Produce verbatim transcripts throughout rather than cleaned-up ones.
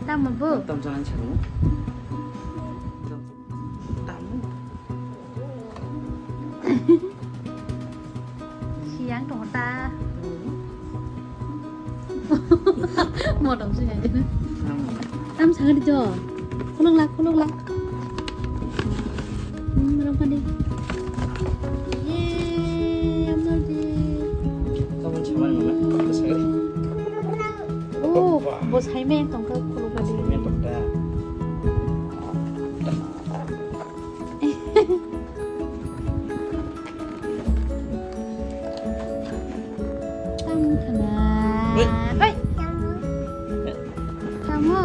Tamo bo? Tam jalan chalo. Tam. Siang tong ta. Modom sing aja. Tam sangat jo. Khuluk lak, khuluk lak. Hmm, rong pandi. Ye, amnor ji. Kamu cuman mana? Terus lagi. Oh, bo saimeng tongkha khuluk pandi. Saimeng tongkha. Tamo khana. Hoi. Hoi. Tamo.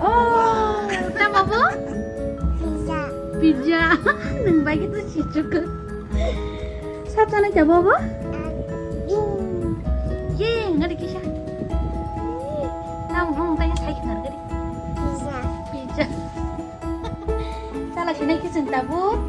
Oh, tamo bo? Pizza. Pizza. Nang bai khe to sichuk. Sa chanai jabo bo? Ye, ngari kisa. Tamo bo tanya sai khar gari. Pizza. Pizza. Chala sinai khe chwng tabuk.